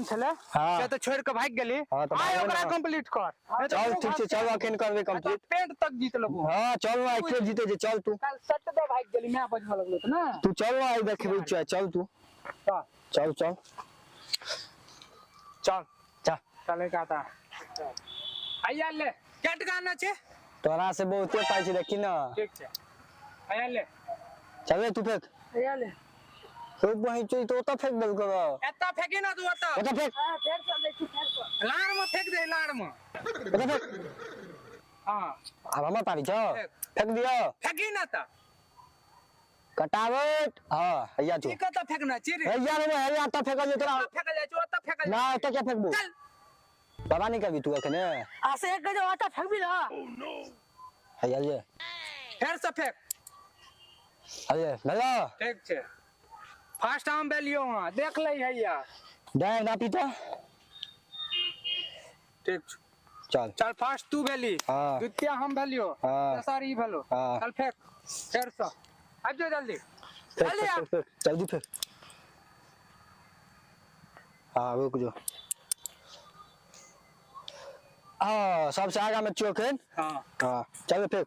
काम छले हाँ। से तो छोड़ के भाग गेली। हाँ, तो आइ भागबे ओकरा ना। कंप्लीट कर, नहीं तो चल मुँह ठीक छै, घास चल अखन करबै कंप्लीट। पेंट तक जीत लेबो। हाँ चल ना, आइ जीते छै, चल तू। काल सट दे भाग गेली, मैं बजबऽ लगलो त ना। तू चल ना, आइ देखबै छियै, चल तू। चल। चल चल चल चल चले का ता आइया ले केट गाना छै। तोरा से बहुते पाइ छै, देखी ना। ठीक छै, आइया ले। चल तू फेंक। आइया ले। खूब बहिं चोई तो ओतऽ फेंक देलको रौ। एतऽ फेंकी ना तू ओतऽ। ओतऽ फेंक। हां, फेर चल दै छी, फेर चल। लाड़ में फेंक दे, लाड़ में। ओतऽ फेंक। हां। आब हमर पारी छौ, फेंक। फेंक दियौ। फेंकी ना त। कटावट। हां, हैया छौ। ई कतऽ फेंकना छी रे? हैया रे, हैया ओतऽ फेंकल जे तोरा। ओतऽ फेंकल जाइ छै, ओतऽ फेंकल ना, जाइ ओतऽ किया फेंकबू? चल। बाबा नहीं करबी तू अखने। आ से एक जे ओतऽ फेंकबी ना। हैया जे। फेर से फेंक। अरे भेलो। ठीक छै, फर्स्ट हम भेलियो हँ, देख लै हैया। दे ना पीता। ठीक छै। चल चल, फर्स्ट तू भेली। हाँ। द्वितीय हम भेलियो। हाँ। तेसर ई भेलो। हाँ। चल फेंक फेर से, आबि जो जल्दी। फेंक, जल्दी आ। फेंक, फेंक, जल्दी फेंक। हाँ रुक जो। हाँ सबसे आगा में छियो अखन। हाँ। हाँ चल फेंक।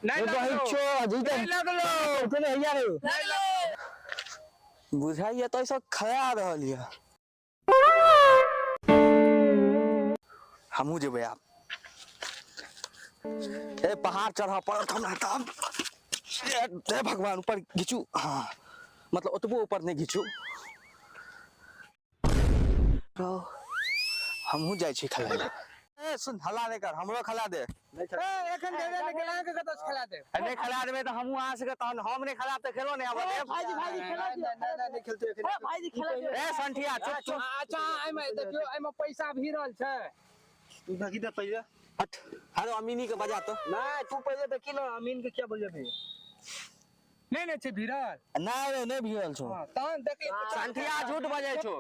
नहीं रुक लगलो। छो, जीते। नहीं लगलो। उठे हैया रे। नहीं लगलो। बुझाइए तो सब खया रहल ये। हमहूँ जेबै आब। ए पहाड़ चढ़ऽ पड़त हमरा तब। ए भगवान, ऊपर घिचू। हाँ मतलब ओतबो ऊपर नहि घिचू। हमहूँ जाइ छी खेलाय लए। ए सुन, हल्ला नहि कर, हमरो खेला दे। ए एखन देबे नहि केला, अहाँके कतऽ से खेला देब? नहि खेला देबै तऽ हमहूँ अहाँ सबके, तहन हम नहि खेलाब तऽ खेलो नहि आबऽ देब। भाईजी, भाईजी, खेला दियौ। नहीं नहीं खेलते एखन। ए भाईजी, खेला दियौ। ए संठिया चुप चुप। अच्छा एहिमे देखियौ, एहिमे पैसा भिड़ल छै। तू देखी तऽ पहिले। हट, हरो अमीनी के बजा तो। नहीं तू पहिले देखी ना, अमीन के क्या बजेबी? नहीं नहीं छै भिड़ल। नहीं रे, नहीं भिड़ल छौ। हाँ, तहन देखी। संठिया झूठ बजै छौ।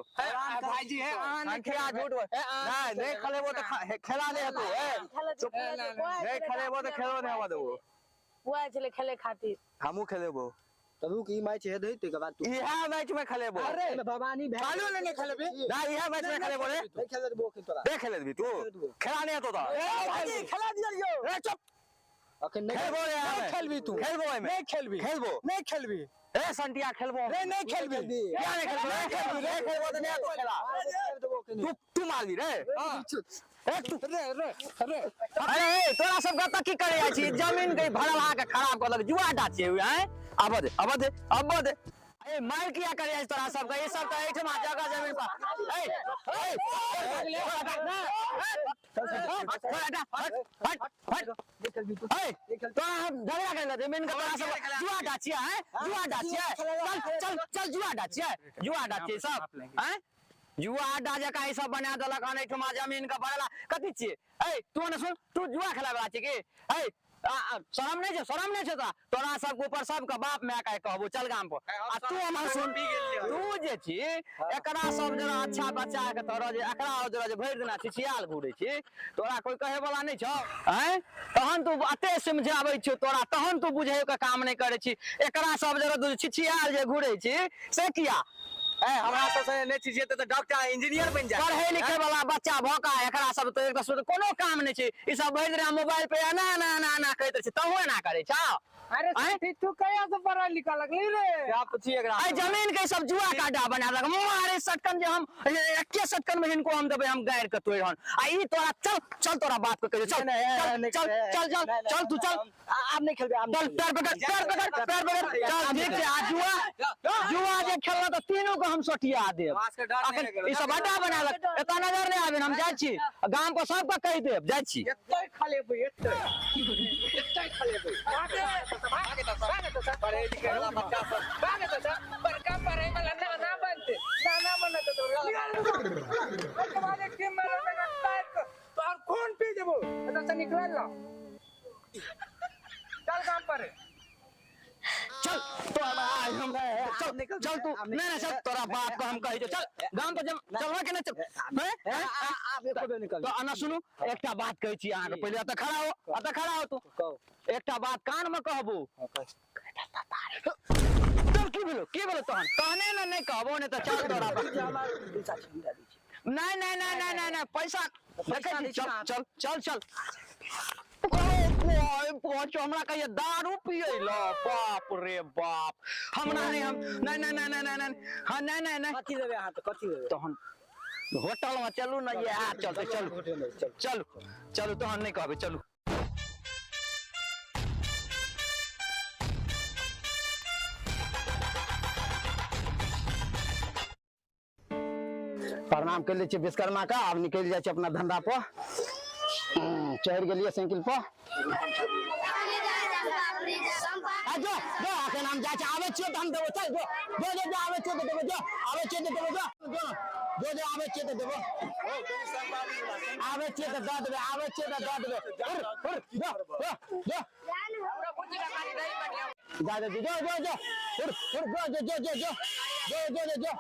भाईजी, हे अहाँ नहि संठिया झूठ नहीं, नहीं खेलेबो तऽ खेला नहि हेतौ। ए चुप। नहीं खेलेबो तऽ खेलो नहि होबऽ देबो। वएह छलै खेले खातिर। हमहूँ खेलेबो। तब रुक, ई मैच हे दही, तकर बाद तू। इएह मैच में खेलेबो। अरे भवानी भए कालो ले नहीं खेलेबी। नहीं, इएह मैच में खेलेबो रे। नहीं खेले देबो अखन तोरा। नहीं खेले देबी तू, खेला नहीं हेतौ तऽ। ए भाईजी, खेला दियौ। ए चुप। अखन नहीं खेलबो रे, नहीं खेलबी तू। खेलबो एहिमे। नहीं खेलबी। खेलबो। नहीं खेलबी। ए संटिया खेलबो। रे नहीं खेलबी। किया नहीं खेलबो? नहीं खेलबी, नहीं खेलबो तऽ नहीं हेतौ खेला। तू तू मारबी रे। हाँ। ए तू रे रे रे। अरे ए तोरा सब कतऽ की करे जाइ छी? जमीन के भरला के खराब कऽ देलक, जुआ अड्डा छियै आँय। आबऽ दे, आबऽ दे, आबऽ दे। ए मार किया करे जाइ तोरा सबके? ई सब तऽ एहिठमा जगह जमीन पर। ए ए हट हट हट। ए तोरा हम झगड़ा करे जमीन के, तोरा सब जुआ अड्डा छियै आँय, जुआ अड्डा छियै। चल चल चल, जुआ अड्डा छियै, जुआ अड्डा छियै सब आँय। जुआ अड्डा जकाँ ई सब बना देलक हन एहिठमा जमीन के भरला। कथी छियै? ए तू ने सुन, तू जुआ खेलाय वाला छी की? ए शरम नहीं छौ, शरम नहीं छौ तोरा? तोरा सबके ऊपर सबके बाप my के कहबो, चल गाम पर। आ तू हमर सुन, तू जे छी एकरा सब जरा अच्छा बच्चा के तोरा जे एकरा जरा जे भरि दिना छिछियाल घुरै छी, तोरा कोई कहे वाला नहीं छौ आँय? तहन तू एते समझाबै छियौ तोरा, तहन तू बुझै के काम नहीं करै छी। एकरा सब जरा तू छिछियाल जे घुरै छी से किया? ए हमरा सब से नहि छिछिएतै तऽ डॉक्टर इंजीनियर बनि जाय। पढ़े लिखे वाला बच्चा भऽ कऽ एकरा सब तऽ एक तऽ कोनो काम नहि छै। ई सब भरि दिना मोबाइल पे एना एना एना एना करैत रहै छै, तहु एना करै छौ? अरे साथी, तू कहिया से पढ़ा लिखा लगली रे? क्या पूछी एकरा? एहि जमीन के सब जुआ के अड्डा बना देलक। मारे सटकन जे हम एके सटकन में हिनको हम देबै, हम गारि के तोड़ि हन। आ ई तोरा चल चल, तोरा बाप के कहियो, चल चल चल चल चल चल तू चल। आब नहीं खेलबे, आब। चल पैर पकड़, पैर पकड़, पैर पकड़, चल। ठीक छै, आ जुआ जुआ जे खेलल तऽ तीनू के हम सोटिया देब। अखन ई सब अड्डा बना लक, एतऽ नजर नहि आबे। हम जाइ छी गाम पर, सबके कहि देब, जाइ छी। एतै खलेबै, एतै एतै खलेबै। भागे तऽ, भागे तऽ, पढ़े लिखे वाला बच्चा सब भागे तऽ। बड़का पढ़े वाला नाना बनते, नाना बनते तोरा। ओके बाद एक टीम में रहते काट के तोहर खून पी देबो। एतऽ से निकल ला, चल काम पर। चल तो हम चल चल तू। नहीं नहीं, चल तोरा बाप को हम कहै छियौ, चल गाम पर। चलबा के नहि चल? तो अना सुनू, एकटा बात कहै छी अहाँके। पहिले एतऽ खड़ा हो, एतऽ खड़ा हो तू। एकटा बात कान में कहबो। चल, की भेलो, की भेलो? तहन तहने ने नहि कहबो, नहि तऽ चल तोरा बाप। नहीं नहीं नहीं नहीं नहीं नहीं पैसा देखै छी चल चल चल चल पहुंचो हमरा कहिए दारू पियै ल बाप रे बाप हमरा नहीं हम नहीं नहीं नहीं नहीं नहीं हां नहीं नहीं नहीं कथी देबै अहाँ तऽ कथी देबै तहन होटल में चलू ना ये आ चलते चलू चलू चलू तहन नहीं कहबै चलू प्रणाम कर लै छियै विश्वकर्मा का आब निकलि जाइ छै अपना धंधा पर चढ़ि गेलियै साइकिल पर आ जो जो अखन हम जाइ छी आबै छियै तऽ हम देबो चल जो जो जो जो आबै छियै तऽ देबो जो आबै छियै तऽ देबो जो जो जो जो आबै छियै तऽ देबो आबै छियै तऽ दऽ देबै आबै छियै तऽ दऽ देबै उड़ उड़ जो जो जो जा जो जो जो जो उड़ उड़ जो जो जो जो जो जो जो जो जो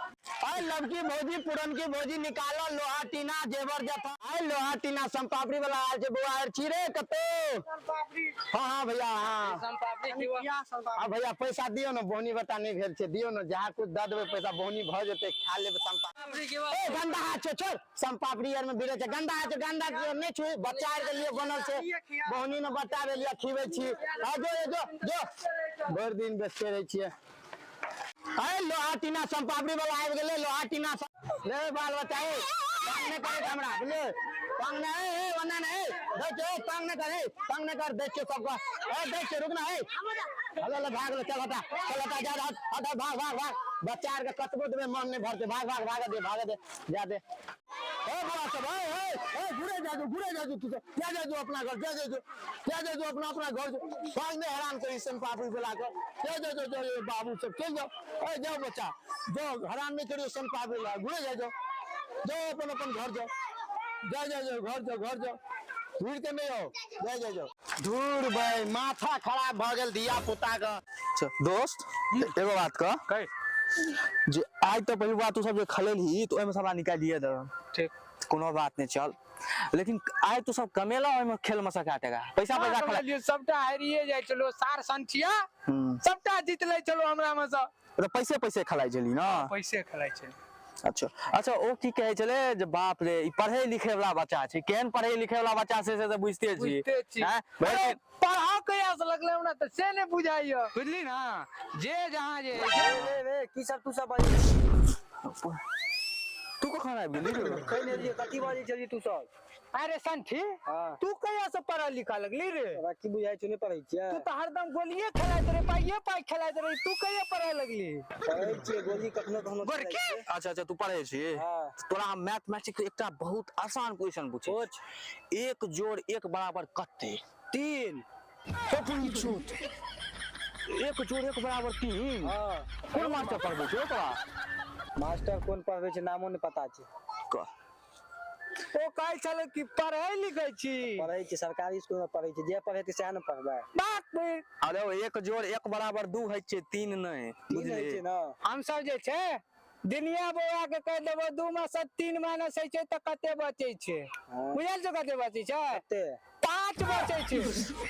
आय लवकी भौजी पुरनकी भौजी निकालो लोहा टीना जेवर जथा आय लोहा टीना सोनपापड़ी वाला आयल छै बौआ आयल छी रे कतौ हाँ हाँ भैया हाँ हाँ भैया पैसा दियौ ने बोहनी बता नहीं भेल छै दियौ ने जहाँ कुछ दऽ देबै पैसा बोहनी भऽ जेतै खा लेबै सोनपापड़ी ए गंदा हाथ छौ छोड़ सोनपापड़ी आर में बिरै छै गंदा हाथ छौ गंदा नहि छुई बच्चा आर के लिए बनल छै बोहनी ने बच्चा भेल या खिबै छी हाँ जो जो जो भरि दिन बेचते रहै छियै अरे लोहा टीना सोनपापड़ी वाला आबि गेलै लोहा टीना ले बाल बच्चा ए तंग नहि करे हमरा बुझलियै तंग नहि ए ओना नहि दै छियौ तंग नहि कर ए तंग नहि कर दै छियौ सबके ए दै छियौ रुक ना ए हलो हलो भाग ले चल हटा चल हटा जा हट हट भाग भाग भाग बच्चा आर के कतबो देबै मन नहि भरतै भाग भाग भाग दे भाग दे जा दे ए बौआ सब ए ए ए घुरे जा जो घुरे जा जो तू जा जा जो अपना घर जा जा जो जा जा जो अपना अपना घर भाग नहीं हैरान करी सोनपापड़ी वाला के जा जा जो जो बाबू सब चल जाओ ए जाओ बच्चा जाओ हैरान नहीं करियो सोनपापड़ी वाला घुरे जा जाओ जाओ अपन अपन घर जाओ जा जा जाओ घर जाओ घर जाओ घुर के नहीं आओ जा जा जाओ दूर भाई माथा खराब भऽ गेल धिया पुता के दोस्त एगो बात कह कह जे आइ तऽ पहिल बात तू सब जे खलेलही तऽ ओहिमे सबरा निकालिए दे ठीक कोनो बात नहीं चल लेकिन आइ तू सब कमेला ओहिमे खेल में सका टका पैसा पैसा खला सबटा हारिए जाइ छलो सार संठिया सबटा जीत लै छलो हमरा में से तऽ पैसे पैसे खलाइ छली ना पैसे खेलाइ छै अच्छा अच्छा ओ की कहै छलै जे बाप रे ई पढ़ै लिखै वाला बच्चा छै केहन पढ़ै लिखै वाला बच्चा छै से तऽ बुझिते छी बुझिते छी आँय? अरे पढ़ा कहिया से लगलै हमरा तऽ से नहि बुझाइया बुझली ना जे जहाँ जे रे रे की सब तू सब बाजै तू कखन आबि गेली रे? कहि नहि रहियै कथी बाजै छली तू सब अरे संठी हाँ तू कहिया से पढ़ा लिखा लगली रे तोरा की बुझाइ छौ नहि पढ़ै छियै तू तऽ हरदम गोलिये खेलाइत रहे पाइये पाइ खेलाइत रहे तू कहिया पढ़े लगली पढ़ै छियै गोली कखनो कखनो खेलाइ छियै। अच्छा अच्छा तू पढ़ै छी हाँ तोरा हम मैथमेटिक्स के एकटा बहुत आसान क्वेश्चन पूछै पूछ। छी 1 जोड़ 1 बराबर कते 3 1 जोड़ 1 बराबर 3 हाँ कोन मास्टर पढ़बै छौ तोरा मास्टर कोन पढ़बै छै नामो नहि पता छै कह ओ कहै छलै कि पढ़ै लिखै छी पढ़ै छियै सरकारी स्कूल मे पढ़ै छियै जे पढ़ेतै सएह ने पढ़बै बात बे अरे ओ 1 जोड़ 1 बराबर 2 होइ छै 3 नहि तीन होइ छै बुझली ने हम सब जे छै दुनिया बौआ के कहि देबो 2 में से 3 माइनस होइ छै तऽ कते बचै छै हाँ। बुझल छौ कते बचै छै कते 5 बचै छै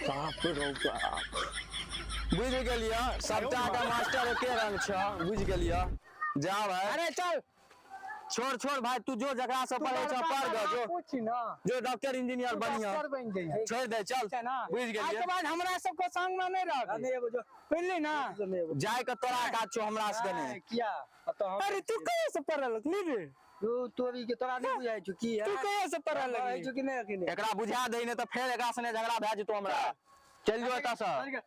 बाप रौ बाप बुझि गेलियै सबटा के मास्टर एके रंग छ बुझि गेलियै जा भाई अरे चल छोड़ छोड़ भाई तू जो जकरा से पढ़ै छ पढ़ ग जो पूछ ना जो डॉक्टर इंजीनियर बनिह डॉक्टर बनि जइहे छोड़ दे चल छै ना बुझि आइ गेलियै के बाद हमरा सबके संग में नहि रहबी नहि एबो जो बुझली ना नहि एबो जाय के तोरा काज छौ हमरा सबके नहि किया तऽ हम अरे तू कहिया से पढ़ऽ लगली रे तू तोरी के तोरा नहि बुझाइ छौ की तू कहिया से पढ़ऽ पढ़ै लगली छौ कि नहि अखन एकरा बुझा दही नहि तऽ फेर एकरा सने झगड़ा भए जेतौ हमरा चलि जो एतऽ से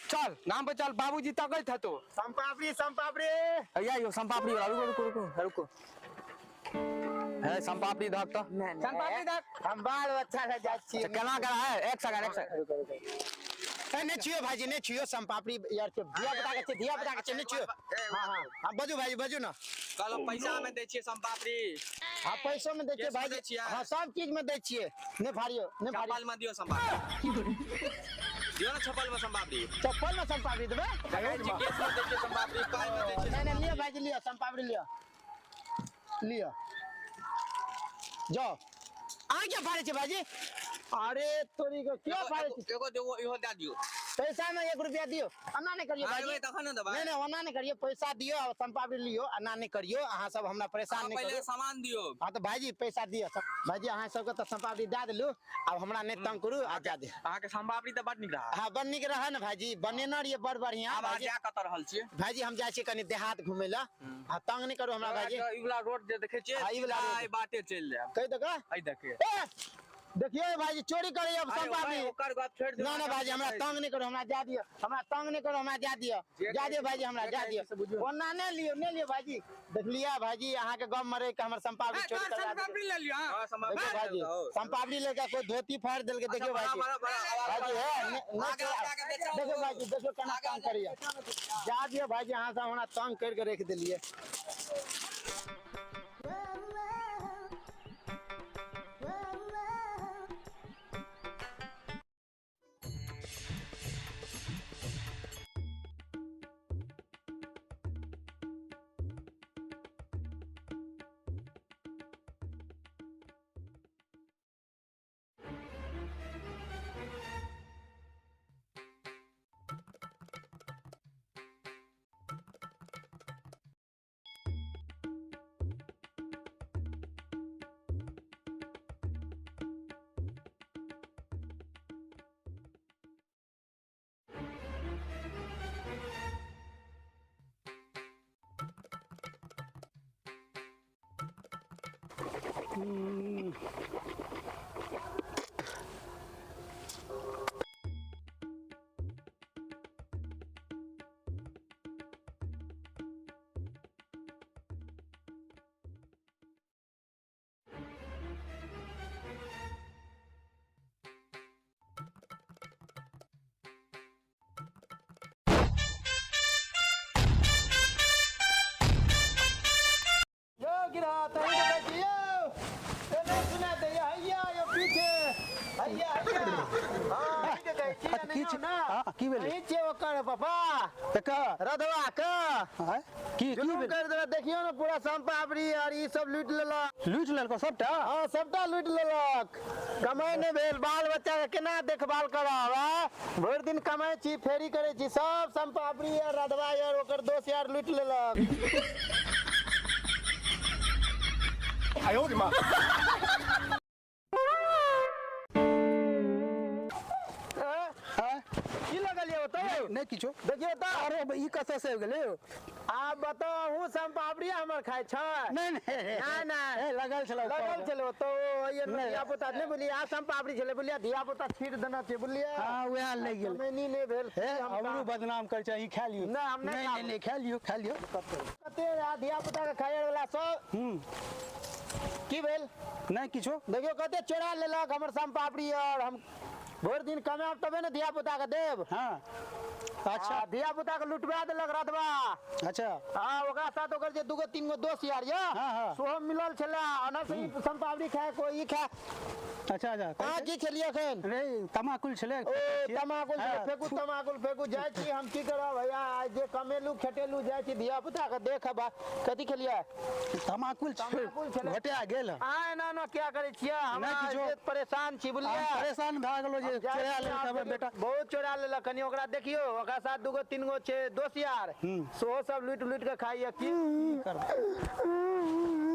चल नाम पे चल बाबूजी तकैत हेतो सोनपापड़ी सोनपापड़ी हैया यौ सोनपापड़ी वाला रुको रुको रुको रुको है सोनपापड़ी धक तऽ सोनपापड़ी धक हम बाल बच्चा ले जाइ छी अच्छा, केना करा है एक सेकंड एक सेकंड ए नहि छियो भाईजी नहि छियो सोनपापड़ी यार छै धिया पुता के छै धिया पुता के छै नहि छियो हाँ हाँ हाँ बजू भाईजी बजू ना कहलो पैसा में दै छियै सोनपापड़ी हाँ पैसो में दै छियै केशमे दै भाईजी छियै? हाँ सब चीज में दै छियै नहि फाड़ियो नहि फाड़ियो चप्पल में दियौ सोनपापड़ी दियौ ने चप्पल में सोनपापड़ी चप्पल में सोनपापड़ी देबै देखै छी केश में दै छियै सोनपापड़ी पाइ में दै छियै नहीं नहीं लियो भाईजी लियो सोनपापड़ी लियो लियो जाओ आ क्या फाड़े छे भाईजी अरे तोरी के क्या फाड़े छे एगो देबो इहो दए दियौ पैसा में 1 रुपया दियो एना नहीं करियो भाईजी तखन ने देबै नहीं नहीं ओना नहीं करियो पैसा दियो आ सोनपापड़ी लियो एना नहीं करियो अहाँ सब हमरा परेशान नहीं पहिले करू सामान दियो हाँ तो भाईजी पैसा दियो भाईजी अहाँ सबके तो सोनपापड़ी दए देलू आब हमरा नहीं तंग करू आ जा दे अहाँ के सोनपापड़ी तऽ बड नीक रहा हाँ बड़ नीक रहे ने भाईजी बनेने रहिए बड़ बढ़िया आब अहाँ भाईजी जा कतऽ रहल छियै भाईजी हम जाइ छी कनी देहात घुमै लए हाँ तंग नहीं करू हमरा भाईजी ई वाला रोड जे देखै छियै हाँ, ई वाला रोड। एहि बाटे चलि जायब कहि दऽ एहि देखियै ए देखियो भाईजी चोरी करे अब सोनपापड़ी ओकर गप छोड़ि दियौ ना ना भाईजी हमरा तंग नहीं करू हमरा जा दियो हमरा तंग नहीं करू हमरा जा दियो जा दियो भाईजी हमरा जा दियो ओना नहीं लियो नहीं लियो भाईजी देखलिए भाईजी अहाँ के गम मरे के हमर सोनपापड़ी चोरी करवा देलकै। सोनपापड़ी ले लियो हां हां सोनपापड़ी देखियो भाईजी सोनपापड़ी लेके कोई धोती फाड़ देलकै देखियो भाईजी भाईजी है देखियो भाईजी देखियो केना तंग करिए जा दियो भाईजी अहाँ सब हमरा तंग करके रख देलिए यो गिरा तो ही देखै छी यो ए नहीं सुना दे हैया यो पीछे हैया हैया हां ई देखै छी की नहीं ना हां की भेलै ई छियै ओकर पापा त का रधवा के हां की की जुलुम भेलै कर देलक देखियो ने पूरा सोनपापड़ी और ई सब लूटि लेलक लूटि लेलको सबटा हाँ सबटा लूटि लेलक कमाइ नहि भेल बाल बच्चा के केना देखभाल करब आ भरि दिन कमाइ छी फेरी करै छी सब सोनपापड़ी यार रधवा यार ओकर दोस्त यार लूटि लेलक हां की लगल ये बताउ नहि किछो देखियो तऽ अरे ई कतऽ से आबि गेलै आब बताउ अहूँ सोनपापड़ी हमर खाइ छै नहि नहि नहि नहि ए लगल छलै लगल छलै ओतऽ ओ ये नहि। धिया पुता नहि बुझलियै आ सोनपापड़ी छलै बुझलियै धिया पुता छीट देने छै बुझलियै हां उएह लागि गेलै कमैनी नहि भेल हे हम हमरो बदनाम करै छै ई खा लियौ नहि, हम नहि नहि खाब। नहि खा लियौ खा लियौ कते आ धिया पुता के खाय वाला सब हूं की भेल नहि किछो देखियो कते चोरा लेलक हमर सोनपापड़ी और हम भरि दिन कमायब तबे ने धिया पुता के देब हां अच्छा अच्छा धिया पुता के लुटवा देलक रतबा अच्छा हाँ ओकरा साथ ओकर जे दूगो तीन गो दोस्त यार ये हाँ, हाँ। सोहो मिलल छला ओना से ई सोनपापड़ी खाए कोई ई खाए अच्छा अच्छा अहाँ की खेलियै एखन रे तमाकुल छलै ओ तमाकुल छलै, हाँ। फेकू तमाकुल फेकू जाइ छी हम की करब भैया आइ जे कमेलू खेटेलू जाइ छी धिया पुता के देखब कथी खेलियै तमाकुल तमाकुल छलै। घोटिया गेल अहाँ एना एना किया करै छियै हमरा नहि किछो। एते परेशान छी हम बुझलियै परेशान भए गेलो जे हम जाइ चोरा छी, लेलक आब हमर देखियौ, बेटा बहुत चोरा लेलक कनि ओकरा देखियौ ओकरा साथ दूगो तीन गो छै दोस्त यार सेहो सब लूटि लूटि के खाइया की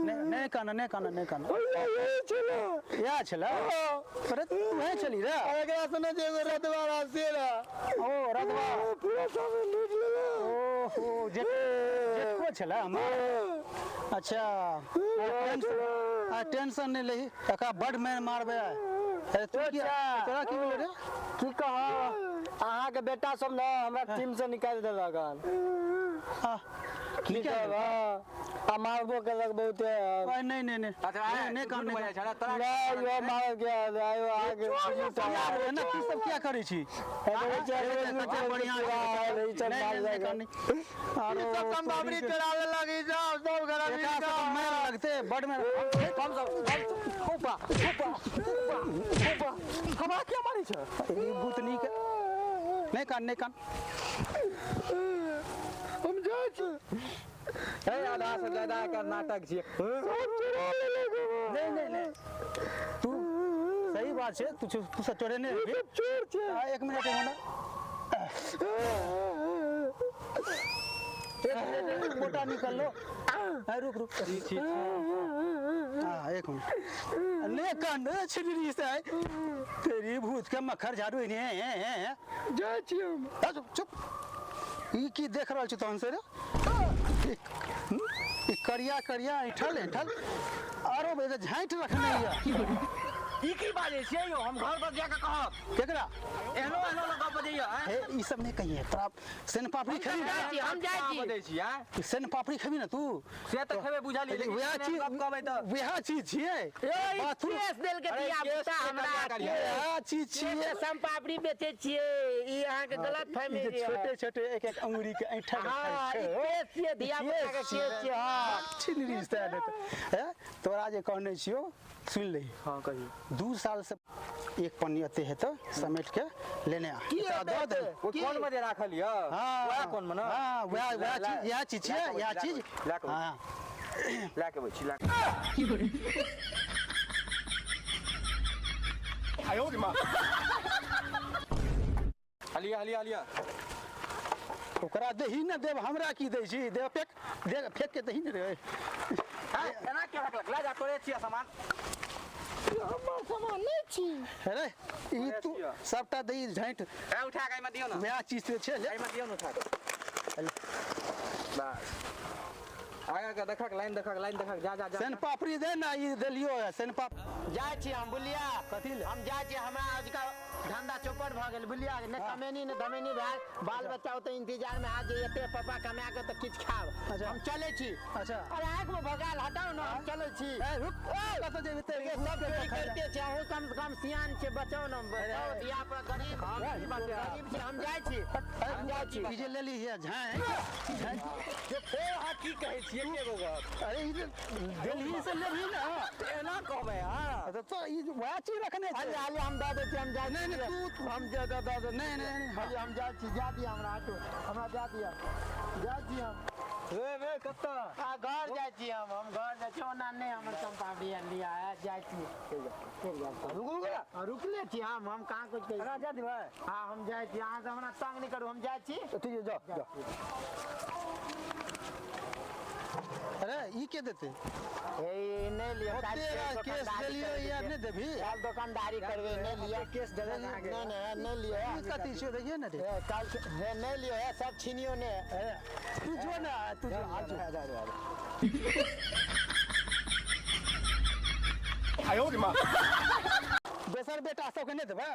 नहि नहि काना नहि काना नहि काना इएह छलै अरे तू वएह छली रे एकरा सुनै छै एगो रतवा से रह ओ रतवा पूरा सब लूटि लेलक ओहो जेठको छलै हमर अच्छा टेंशन नहि लही काका बड मारि मारबै आइ। अरे तू किया तोरा की भेलै रे की कहब अहाँके बेटा सब ने हमरा टीम से निकालि देलक हन आ, की निकालि कहब आ मारबो केलक बहुते अरे नहीं नहीं नहीं नहीं नहीं काम नहीं नहि यो मारल के आयो आगे यार ना तू सब क्या करै छी कते बढ़िया नहीं नहीं काम नहीं ई सब संभावरी चोरा लेलक ई सब सब गरम एकरा सब मार लगते बड मार हम सब ऊपा ऊपा ऊपा ऊपा हमरा क्या मारै छ ई भूतनी के नहीं कान नहीं कान हम जाइ छी हे आधा से ज्यादा एकर नाटक छियै नहीं नहीं नहीं तू सही बात छै तू तू सब चोरे नहीं चोर छै एक मिनट एक मिनट एक मोटा निकल लो। रुक रुक हाँ एक मिनट ले कान छिड़ी से तेरी भूत के मखर झाड़ू है जा छी चुप चुप ई की देख रहल छी तहन से रे ई करिया करिया ऐठल ऐठल आरो बे झाँट रखने या ई की बाजै छियै यौ हम घर पर जा के कहब केकरा एहनो एहनो लग बजैया हे ई सब नहीं कहिए तोरा सेन पापड़ी खेबी छी हम जाइ छी बजै छी आँ सेन पापड़ी खेबी ना तू से तऽ खेबै बुझलियै लेकिन वएह चीज कहबै तऽ वएह चीज छियै बाथरूम केस देल के दिया पुता हमरा वएह चीज छियै सम पापड़ी बेचै छियै ई अहाँ के गलत फहमी ई जे छोटे छोटे एक एक अंगुरी के ऐठा हां ई केस छियै धिया पुता के केस छियै हां छिनरी से हैं तोरा जे कहने छियो सुन ले हां कहियो 2 साल से एक पन्नी अते है तो समेट के लेने आ दे दे ओ कोन में जे राखल य हां वएह कोन में ना हां वएह वएह चीज इएह चीज छियै इएह चीज हां ला के बैठ ला आयो रे मां हलिया हलिया हलिया ओकरा दही न देब हमरा की दै छी दे फेक दे फेक के दही न रे एना के रखलक ला जा तोरे छियै सामान हमर सामान नहीं छी अरे ई तू सबटा दही झाँट ए उठा के एहिमे दियौ ना वएह चीज से छै ले एहिमे दियौ ना उठा के बस आगा के देखक लाइन देखक लाइन देखक जा जा जा सेन पापड़ी दे ना ई देलियो है सेन पाप जाइ छी हम बुलिया कथी ले हम जाइ छी हमरा आजका धंधा चौपट भऽ गेल बुलिया ने कमेनी ने धमेनी भेल बाल बच्चा ओते इंतजार में आ जे एते पापा कमा के तऽ किछु खाब हम चलै छी अच्छा अरे आँख में भगाल हटाउ ने हम चलै छी ए रुक कतऽ जेबी ते सब चोरी करते छै अहूँ कम से कम सियान छै बचाउ ने बचाउ धिया पुता गरीब गरीब छै हम जाइ छी हम जाइ छी ई जे लेली है झाँट जे फेर अहाँ की कहै छियै एगो गप अरे ई जे देलही से लेबही ना एना कहबै अहाँ तो ई वएह चीज रखने छै अरे अरे हम दऽ दै छी हम जाइ नहीं नहीं तू हम दऽ दऽ दऽ नहीं नहीं नहीं अरे हम जाइ छी जा दिअ हमरा हटू हमरा जा दिअ जाइ छी हम रे रे कतऽ आ घर जाइ छी हम घर जाइ छी ओना नहि हमर सम्पापड़ी लिया है जाइ छी चलि जाउ रुकू रुकू रुकले छी हम कहाँ कुछ कहै जा देबै हाँ हम जाइ छी अहाँ से हमरा तंग नहि करू हम जाइ छी ठीक है जाओ जाओ अरे ई के देते ए नहीं लियो ओते केस देलियो या नहीं देबी काल दुकानदारी करबे नहीं लियो केस देलक अहाँके नहीं नहीं नहीं लियो ई कथी छै देखिए ना रे ए काल नहीं नहीं लियो है सब छीनियो ने तू जो ना तू जो आ जो जा जा आयो रे मां दोसर बेटा सबके नहीं देबै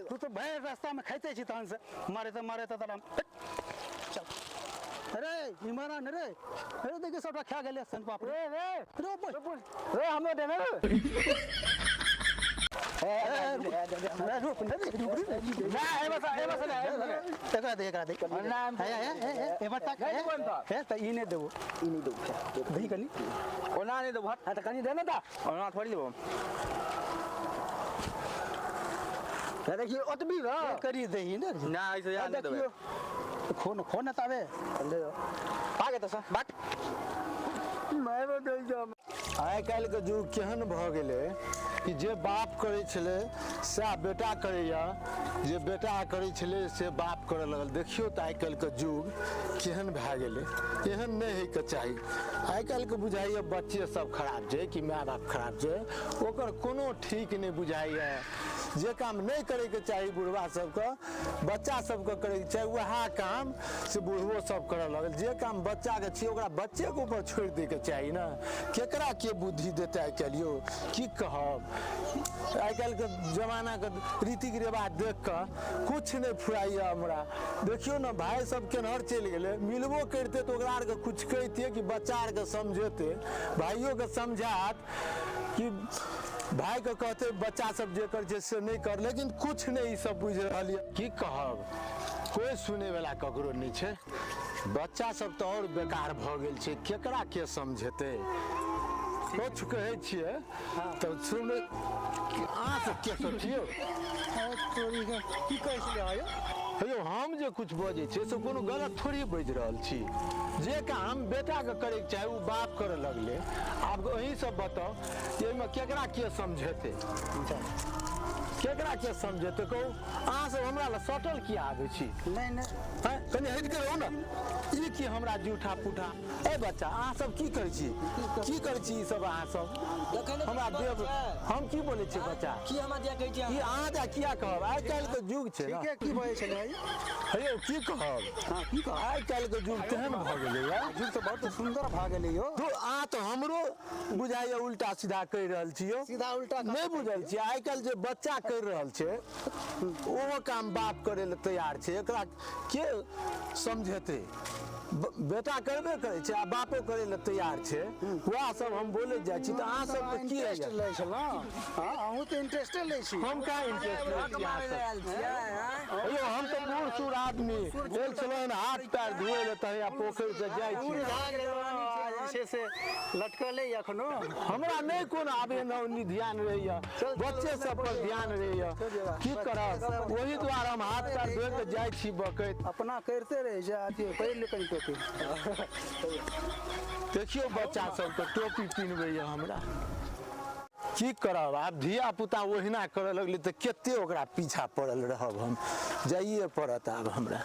तू तो भरि रास्ता में खाइते छी तहन से मारे तऽ मारे तऽ तोरा चल अरे इमरा ने रे अरे देखिए सबटा खा गेलै सन पापड़ी रे रे रे बोल रे हमरो देने रे रुक ने रुक रे ना एमे से एमे से एकरा दे एकरा दे ना हे हे हे एबर तक हे त ई नै देबो ई नहीं देबो दही कनी ओना नहीं देबो हां त कनी दे ने त ओना थोड़ी देबो देखियो ओतबी ना करी दही ने ना ऐसे यार नहीं देबे खोन खोन तावे ले भागे त सर भाग मैं बदल जाम आइ काल्हिके युग केहन भऽ गेलै कि जे बाप करै छलै सएह बेटा करैए जे बेटा करै छलै से बाप करऽ लगल। देखियौ तऽ आइ काल्हिके युग केहन भए गेलै। एहन नहि होइके चाही। आइ काल्हिके बुझाइए बच्चे सब खराब छै कि माय बाप खराब छै, ओकर कोनो ठीक नहि बुझाइए। जे काम नहि करैके चाही बुढ़वा सबके, बच्चा सबके करैके चाही, वएह काम से बुढ़बो सब करऽ लगल। जे काम बच्चाके छियै ओकरा बच्चेके ऊपर छोड़ि दैके चाही ने। केकरा के बुद्धि देतै आइ काल्हि यौ, की कहब। आइ काल्हिके जमानाके रीति रिवाज देख कऽ किछु नहि फुराइए हमरा। देखियौ ने भाय सब केनहर चलि गेलै, मिलबो करितै तऽ ओकरा आरके किछु कहितियै कि बच्चा आरके समझेतै, भाइयोके समझायत कि भाइके कहतै बच्चा सब जे कर छै से नहि कर, लेकिन किछु नहि ई सब बुझि रहल यऽ। की कहब, कोइ सुनैवला ककरो नहि छै। बच्चा सब तऽ आओर बेकार भऽ गेल छै, केकरा के समझेतै। किछु कहै छियै तऽ सुन अहाँ सब के सब छियौ? की कहै छलियै अहाँ यौ? हेयौ, हम जे किछु बजै छियै से कोनो गलत थोड़ी बाजि रहल छी। जे काम बेटाके करैके चाही ओ बाप करऽ लगलै। आब अहीं सब बताउ कि एहिमे केकरा के समझेतै, केकरा एकरा के समझेतै कहू? अहाँ सब हमरा लए सटल किया आबै छी? नहि नहि, हैं? कनि हटि के रहू ने। ई की हमरा जूठा पुठा। ए बच्चा, अहाँ सब की करै छी? की करै छी ई सब अहाँ सब? हमरा देव हम की बोलै छी बच्चा? की हमरा दिया कहै छी? ई अहाँ जा किया कहब? आइ काल्हि के युग छै ने। ठीके की बजै छलै? हे यौ, की कहब? हँ, की कहब? आइ काल्हि के युग तेहन भऽ गेलैया। युग तऽ बहुत सुन्दर भऽ गेलै यौ। तो अहाँ तऽ हमरो बुझाइया उल्टा सीधा कहि रहल छी यौ। सीधा उल्टा नहि बुझल छियै, आइ काल्हि जे बच्चा करि रहल छै ओहो काम बाप करै लए तैयार छै। एकरा के समझेतै? बेटा करबे करै छै आ बापो करै लए तैयार छै। वएह सब हम बोलै जाइ छी तऽ अहाँ सबके की इंटरेस्ट होइया? लै छलहुँ। हँ, अहूँ तऽ इंटरेस्टे लै छी। हम कहाँ इंटरेस्ट लै छी अहाँ सब? यौ, हम तऽ बूढ़ सूढ़ आदमी गेल छलहुँ हन हाथ पैर धोए लए, तहिया पोखरि से जाइ छी। जे छै से लटकले एखनो। हमरा नहि कोनो आबे न ध्यान रहैया, बच्चे सब पर ध्यान रहैया। की करब, ओहि दुआरे हम हाथ पैर धोए के जाइ छी बकैत। अपना करिते रहै छै। अथी पहिर ले कनि टोपी। देखियौ, बच्चा सबके टोपी पिन्हबैया हमरा। की करब आब, धिया पुता ओहिना करऽ लगलै तऽ कते ओकरा पीछा पड़ल रहब हम? जाइए पड़त आब हमरा।